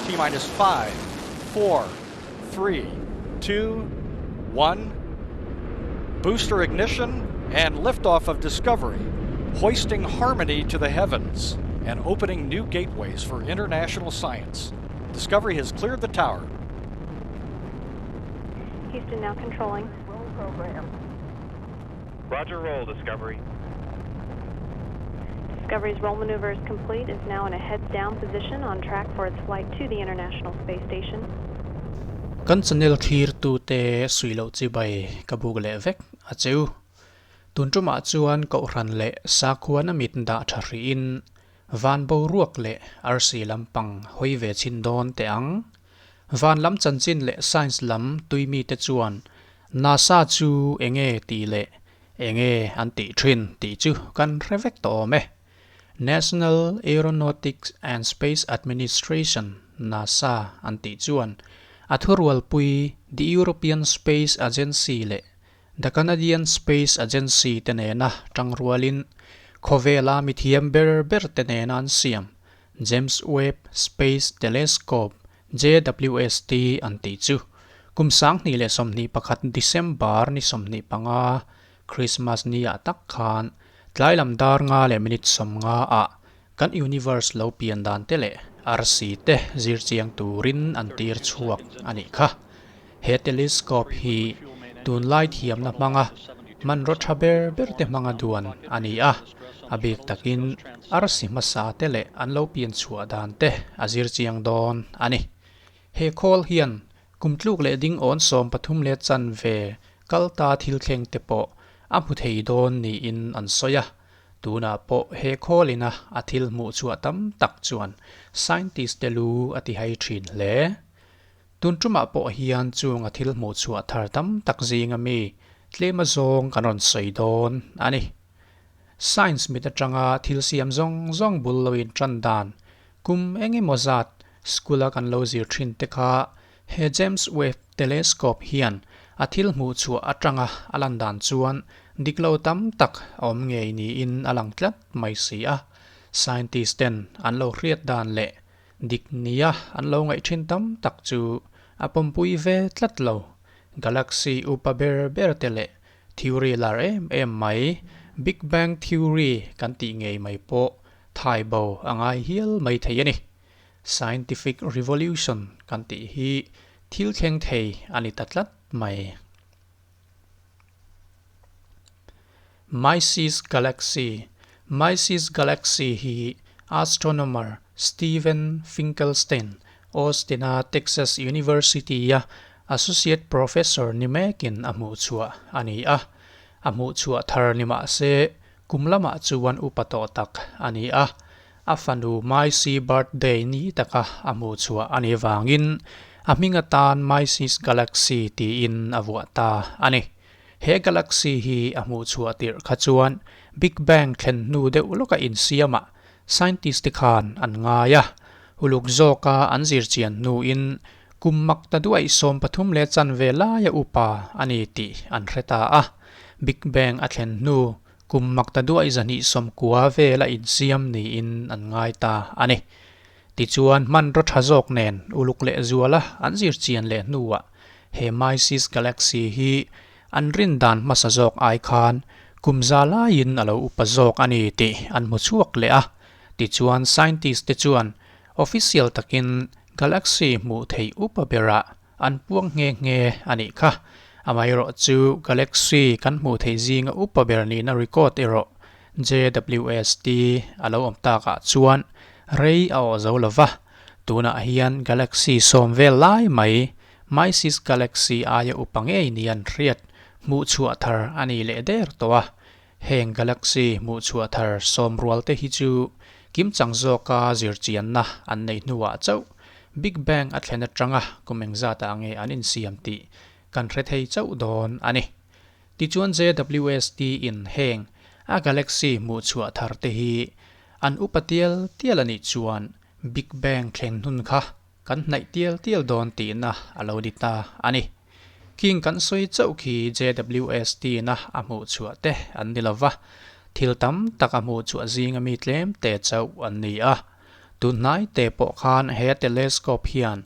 T minus 5, 4, 3, 2, 1. Booster ignition and liftoff of Discovery, hoisting harmony to the heavens and opening new gateways for international science. Discovery has cleared the tower. Houston now controlling. Roll program. Roger roll, Discovery. Discovery's roll maneuver is complete, is now in a heads down position on track for its flight to the International Space Station. Kan channel thlir tute suiloh chibai ka buk leh vek a cheu. Tun tumah chuan Kohhran leh Sakhuana mit dah tha hrihin van boruak leh arsi lampang hawi ve chhin dawn teh ang. Van lam chanchin leh science lam tuimite chuan NASA chu enge tih leh enge an tih thin tih chu kan hre vek tawh awm e. National Aeronautics and Space Administration, NASA, an tih chuan a thurualpui The European Space Agency leh The Canadian Space Agency te nena tangrualin khawvela mithiam ber ber te nena an siam James Webb Space Telescope, JWST, an tih chu kum 2021 December ni 25, Christmas ni ah tak khan tlai lam dar nga leh minute 50 ah kan universe lo pian dan te leh arsi te zir chiang turin an tir chhuak a nih kha. He telescope hi tunlai thiamna hmanga hmanraw tha ber ber te hmanga duan a ni a, a bik takin arsi hmasa te leh an lo pian chhuah dan te a zir chiang dawn a ni. He khawl hian kum tluk leh ding awn 13 leh chanve kal ta thil thleng te pawh a hmu thei dawn niin an sawi a, tunah pawh he khawl ina a thil hmuh chhuah tam tak chuan scientist te lu a ti hai thin hle. Tun tumah pawh hian chung a thil hmuh chhuah thar tam tak zinga mi tlem azawng kan rawn sawi dawn a ni. Science mit atanga thil siam zawng zawng bul lo in tan dan kum eng emaw zat school a kan lo zir thin te kha he James Webb Telescope hian a thil hmuh chhuah atanga a lan dan chuan dik lo tam tak a awm ngei niin a lang tlat mai si a. Scientist ten an lo hriat dan leh Dik nia an lo ngaih thin tam tak chu a pawmpui ve tlat lo. Galaxy upa ber ber te leh theory lar em em mai, Big Bang Theory kan tih ngei mai pawh thai bo a ngai hial mai thei a ni. Scientific Revolution kan tih hi thil thleng thei a ni ta tlat mai. Mysis Galaxy, Mysis Galaxy hi astronomer Steven Finkelstein, Austin-a Texas University-a associate professor ni mekin a hmuh chhuah a ni a. A hmuh chhuah thar ni mah se, kum lamah chuan upa tawh tak a ni a. A fanu Mysi birthday ni taka a hmuh chhuah a nih vangin a hming atan Mysis Galaxy tiin a vuah ta a ni. He galaxy hi a hmuh chhuah tirh kha chuan Big Bang thlen hnu deuh lawka insiamah scientist te khan an ngai a. Uluk zawka an zir chian hnuin kum mak ta duaih 13 leh chanve laia upa a ni tih an hre ta a. Big Bang a thlen hnu kum mak ta duaih 290 vela insiam niin an ngai ta a ni. Tichuan, hmanraw tha zawk nen uluk leh zuala an zir chian leh hnuah he Mysis Galaxy hi an rin dan hmasa zawk ai khan kum za laiin a lo upa zawk a ni tih an hmu chhuak leh a. Tichuan, scientist te chuan official takin galaxy hmuh theih upa berah an puang nghe nghe a nih kha. Amaherawh chu galaxy kan hmuh theih zinga upa ber nihna record erawh JWST a lo awm takah chuan rei a awh zo lo va, tunah hian galaxy sawm vel lai mai Mysis Galaxy aia upa ngei ni an hriat hmuh chhuah thar a ni leh der tawh a. Heng galaxy hmuh chhuah thar sawm rual te hi chu kimchang zawka zirchianna an neih hnuah chauh Big Bang a thlen atanga kum engzatah nge an insiam tih kan hre thei chauh dawn a ni. Tichuan JWST in heng a galaxy hmuh chhuah thar te hi an upa tial tial a nih chuan Big Bang thleng hnun kha kan hnaih tial tial dawn tihna a lo ni ta a ni. King kan sawi chauh khi JWST na a hmuh chhuah te an ni lova, thil tam tak a hmuh chhuah zinga mi tlem te chauh an ni a. Tun hnai te pawh khan he telescope hian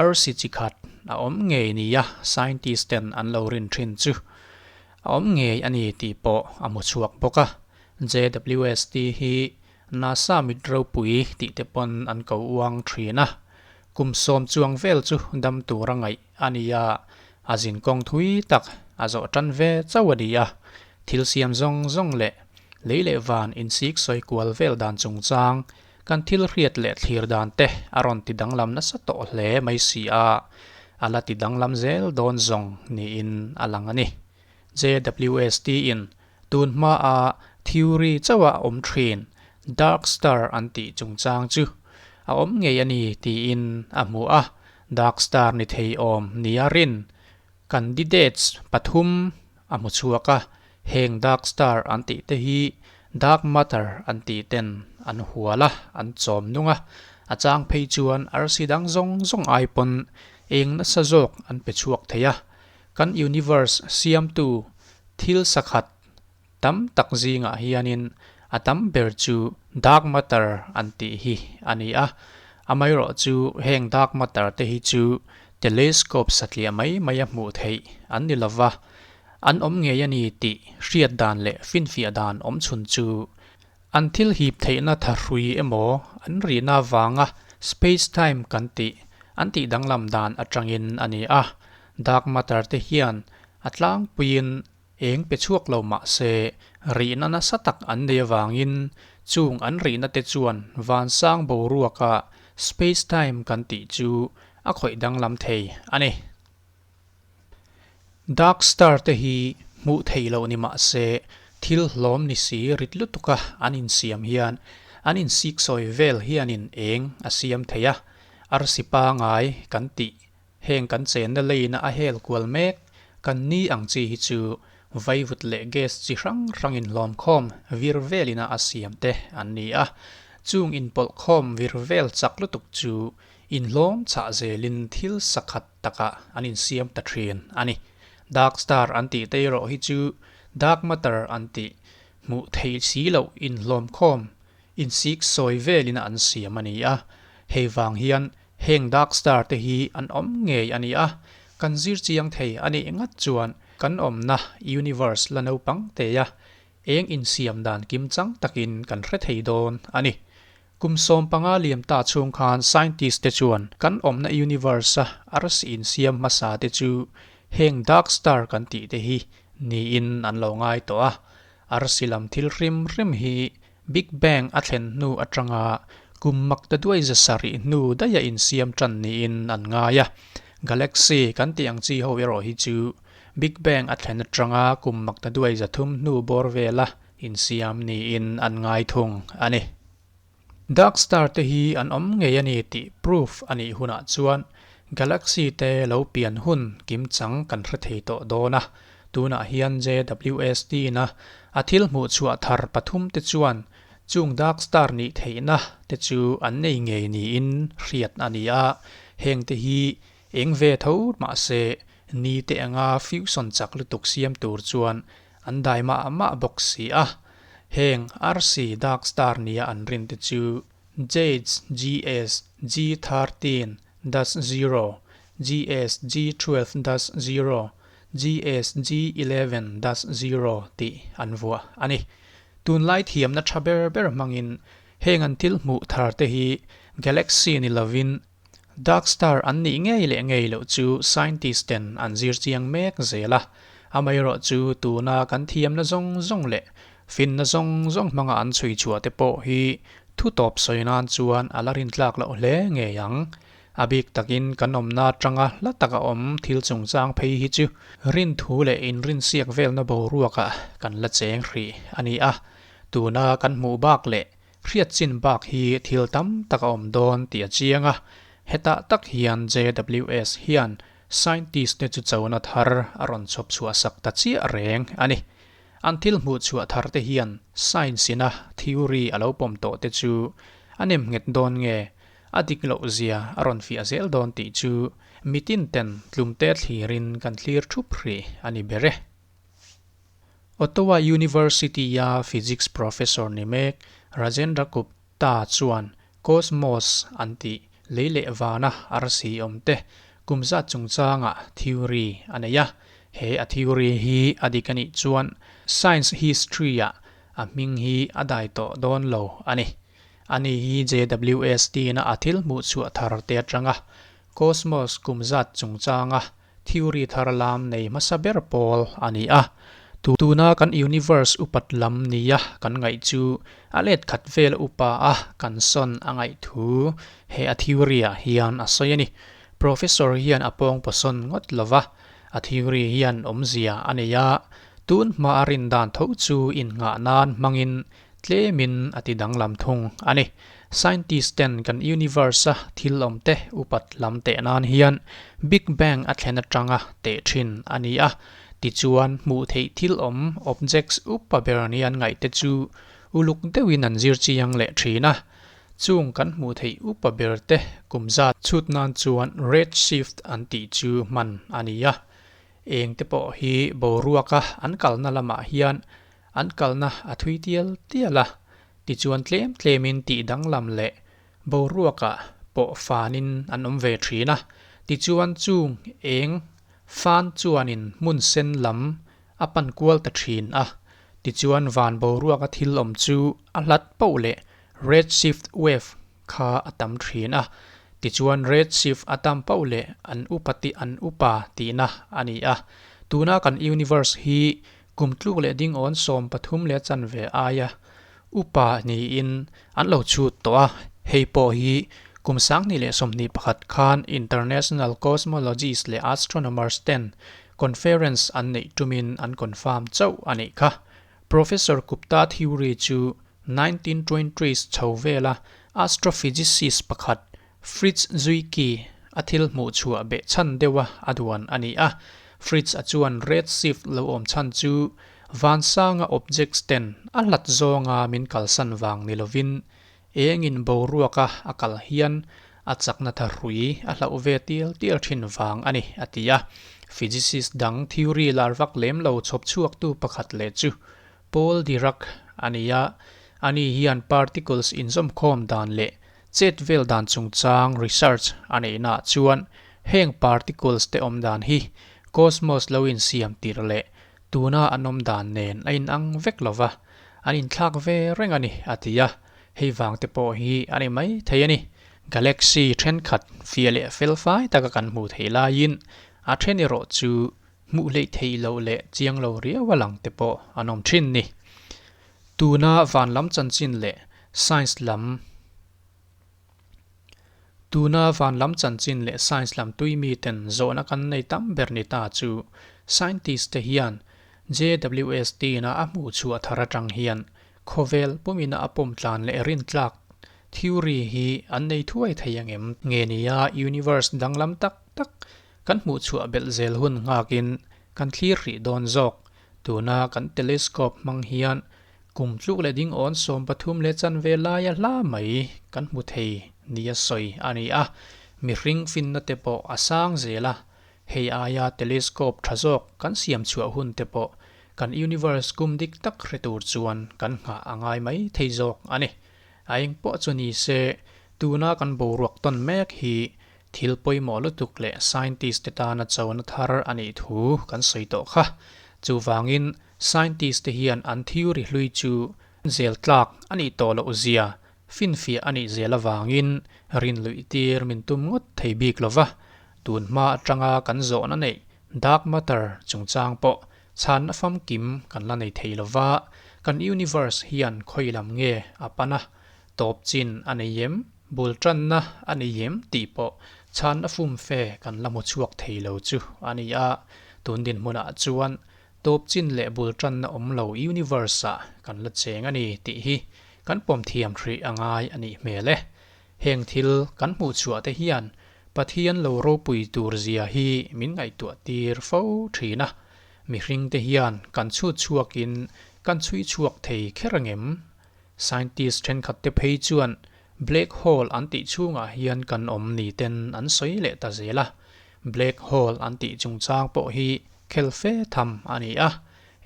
arsi chi khat a awm ngei nia scientist ten an lo rin thin chu a awm ngei a ni tih pawh a hmu chhuak bawk a. JWST hi NASA mit ropui tih te pawn an ko uang thin a. Kum sawm chuang vel chu dam tur a ngaih a ni a, a zinkawng thui tak a zawh tan ve chauh a ni a. Thil siam zawng zawng leh lei leh van insik sawi kual vel dan chungchang kan thil hriat leh thlir dan te a rawn ti danglam nasa tawh hle mai si a, a la ti danglam zel dawn zawng niin a lang a ni. JWST in tun hmaa theory chauha awm thin Dark Star an tih chungchang chu a awm ngei a ni tiin a hmu a, Dark Star ni thei awm nia rin Candidates pathum a hmu chhuak a, heng dark star an tih te hi dark matter an tih ten an hual a, an chawm nung a, a chang phei chuan arsi dang zawng zawng ai pawn eng nasa zawk an pe chhuak thei a, kan universe siamtu thil sakhat Tam tak zingah hianin a tam ber chu dark matter an tih hi a ni a, amaherawh chu heng dark matter te hi chu telescope satliah mai mai a hmuh theih an ni lova, an awm ngei a ni tih hriat dan leh finfiah dan awm chhun chu an thil hip theihna thahrui emaw an rihna vanga space-time kan tih an tih danglam dan atangin a ni a, dark matter te hian a tlangpuiin Eng pe chhuak lo mah se, rihna nasa tak an nei avangin chung an rihna te chuan vansang boruaka space-time kan tih chu a khawih danglam thei a ni. Dark star te hi hmuh theih loh ni mah se, thil hlawm ni si rit lutuka an insiam hian an insiksawi vel hianin eng a siam thei a, arsi pangai kan tih Heng kan chenna leina a hel kual mek, kan ni ang chi hi chu vaivut leh gas chi hrang hrang inhlawm khawm vir velina a siam te an ni a. Chung inpawlh khawm vir vel chak lutuk chu inhlawm chah zelin thil sakhat takah an insiam ta thin a ni. Dark star an tih te erawh hi chu dark matter an tih hmuh theih si loh inhlawm khawm insik sawi velin an siam a ni a. Hei vang hian Heng dark star te hi an awm ngei a ni a, kan zir chiang thei a nih ngat chuan kan awmna universe la naupang teia eng insiam dan kim chang takin kan hre thei dawn a ni. Kum 15 liam ta chhung khan scientist te chuan kan awmna universe a arsi insiam hmasa te chu heng dark star kan tih te hi niin an lo ngai tawh a, arsi lam thil hrim hrim hi Big Bang a thlen hnu atanga kum mak ta duai za sarih hnu daih a insiam tan niin an ngai a. Galaxy kan tih ang chi ho erawh hi chu Big Bang a thlen atanga kum mak ta duai za thum hnu bawr vela insiam niin an ngai thung a ni. Dark star te hi an awm ngei a ni tih proof a nih hunah chuan Galaxy te lo pian hun kimchang kan hre thei tawh dawn a. Tunah hian JWST na a thil hmuh chhuah thar pathum te chuan chung dark star nih theihna te chu an nei ngei niin hriat a ni a, heng te hi eng ve tho mahse ni te anga fusion chak lutuk siam tur chuan an dai mah mah bawk si a. Heng arsi dark star nia an rin te chu Jades GS G13 dash zero, GS G12 dash zero, GS G11 dash zero tih an vuah a ni. Tunlai thiamna tha ber ber hmangin heng an thil hmuh thar te hi galaxy ni lovin dark star an nih ngei leh ngei loh chu scientist ten an zir chiang mek zel a. Amaherawh chu tuna kan thiamna zawng zawng leh Finna zawng zawng hmanga an chhui chhuah te pawh hi thu tawp sawi nan chuan a la rintlak loh hle ngei ang. A bik takin kan awmna atanga hla taka awm thil chungchang phei hi chu rinthu leh inrinsiak velna boruakah kan la cheng hrih a ni a. Tuna kan hmuh bak leh hriat chin bak hi thil tam tak a awm dawn tih a chiang a. Hetah tak hian JWS hian scientist te chu chona thar a rawn chhawp chhuah sak ta chiah reng a ni. An thil hmuh chhuah thar te hian science ina theory a lo pawm tawh te chu a nem nghet dawn nge, a dik loh zia a rawn fiah zel dawn tih chu mitin ten tlumte thlirin kan thlir thup hrih a ni ber e. Ottawa University-a physics professor ni mek Rajendra Gupta chuan. Cosmos an tih lei leh vana arsi awm te kum zat chungchangah theory a nei a. He a theory hi a dik a nih chuan science history-ah a hming hi a dai tawh dawn lo a ni. Ani hi JWST-na a thil hmuh chhuah thar te atanga Cosmos kum zat chungchanga theory thar lam nei hmasa ber pawl a ni a. Tuna kan universe upat lam nia kan ngaih chu a let khat vel upa a kan sawn a ngaih thu he a theory-ah hian a sawi a ni. Professor hian a pawng pawsawn ngawt lova, a theory hian awmzia a nei a, tun hma a rin dan tho chu innghah nan hmangin Tlemin a ti danglam thung a ni. Scientist ten kan universe a thil awm te upat lam teh nan hian Big Bang a thlen atanga teh thin a ni a. Tichuan hmuh theih thil awm objects upa ber ni an ngaih te chu uluk deuhin an zir chiang leh thin a. Chung kan hmuh theih upa ber te kum zat chhut nan chuan red shift an tih chu hman a ni a. Eng te pawh hi boruaka an kalna lamah hian An kalna a thui tial tial a, tichuan tlem tlemin tih danglam leh boruakah pawh fanin an awm ve thin a, tichuan chung eng fan chuanin hmun sen lam a pan kual ta thin a, tichuan van boruaka thil awm chu a hlat poh leh red shift wave kha a tam thin a, tichuan red shift a tam poh leh an upa tih an upa tihna a ni a, tuna kan universe hi Kum tluk leh dingawn 13 leh chanve aia upa niin an lo chhut tawh a, hei pawh hi kum 2021 khan International Cosmologist leh Astronomers ten conference an neih tumin an confirm chauh a nih kha. Professor Gupta theory chu 1920s chho vela astrophysicist pakhat Fritz Zwicky a thil hmuh chhuah beh chhan deuha a duan a ni a. Fritz a chuan red shift lo awm chhan chu vansanga objects ten a hlat zawnga min kalsan vang ni lovin engin boruaka a kal hian a chakna tha hrui a hlauh ve tial tial thin vang a ni, a ti a. Physicist dang theory lar vak lem lo chhawp chhuaktu pakhat leh chu Paul Dirac a ni a, ani hian particles inzawmkhawm dan leh Chet vel dan chungchang research a neihnaah chuan heng particles te awm dan hi cosmos lo insiam tir leh tuna an awm dan nen a inang vek lo va, an inthlak ve reng a ni a ti a, hei vang te pawh hi a ni mai thei a ni. Galaxy thenkhat fia leh felfai taka kan hmuh theih laiin a then erawh chu hmuh hleih theih loh leh chiang lo riau a lang te pawh an awm thin ni. Tuna van lam chanchin leh science lam Tuna van lam chanchin leh science lam tui miten zawhna kan nei tam ber ni ta chu scientist te hian JWST na a hmuh chhuah thar atang hian khawvel pumina a pawm tlan leh rintlak theory hi an nei thuai thei angem nge nia universe danglam tak tak Kan hmuh chhuah belh zel hun nghakin kan thlir hrih dawn zawk. Tuna kan telescope hmang hian kum tluk leh ding awn 13 leh chanve laia hla mai kan hmu thei nia sawi a ni a. Mihring finna te pawh a sang zel a, hei aia telescope tha zawk kan siam chhuah hun te pawh kan universe kum dik tak hre tur chuan kan nghah a ngai mai thei zawk a ni. A eng pawh chu ni se, tuna kan boruak tawn mek hi Thil pawimawh lutuk leh scientist te tana chona thar a nih thu kan sawi tawh kha. Chuvangin scientist te hian an theory hlui chu zel tlak a nih tawh loh zia finfiah a nih zel avangin rinluih tir min tum ngawt thei bik lo va. Tun hma atanga kan zawhna neih dark matter chungchang pawh chhanna famkim kan la nei thei lo va, kan universe hian khawi lam nge a pan a, tawp chin a nei em? Bul tanna a ni em tih pawh chhanna fumfe kan la hmu chhuak thei lo chu a ni a, tun dinhmunah chuan tawp chin leh bul tanna awm lo universe-ah kan la cheng a ni tih hi kan pawm thiam hrih a ngai a nih hmel e. Heng thil kan hmuh chhuah te hian Pathian lo ropui tur zia hi min ngaihtuah tir fo thin a, mihring te hian kan chhut chhuakin kan chhui chhuak thei kher angem? Scientist thenkhat te phei chuan black hole an tih chhungah hian kan awm ni ten an sawi leh ta zel a. Black hole an tih chungchang pawh hi khel fe tham a ni a.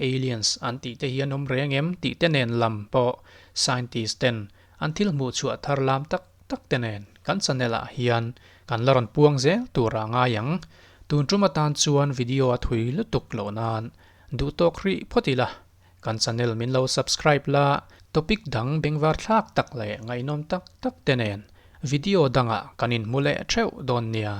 Aliens an tih te hi an awm reng em tih te nen lam pawh scientist ten an thil hmuh chhuah thar lam tak tak te nen kan channel ah hian kan la rawn puang zel tur ah ngai ang. Tun tum atan chuan video a thui lutuk loh nan duh tawk hrih phawt ila. Kan channel min lo subscribe la, topic dang bengvar thlak tak leh ngaihnawm tak tak te nen video dangah kan inhmu leh theuh dawn nia.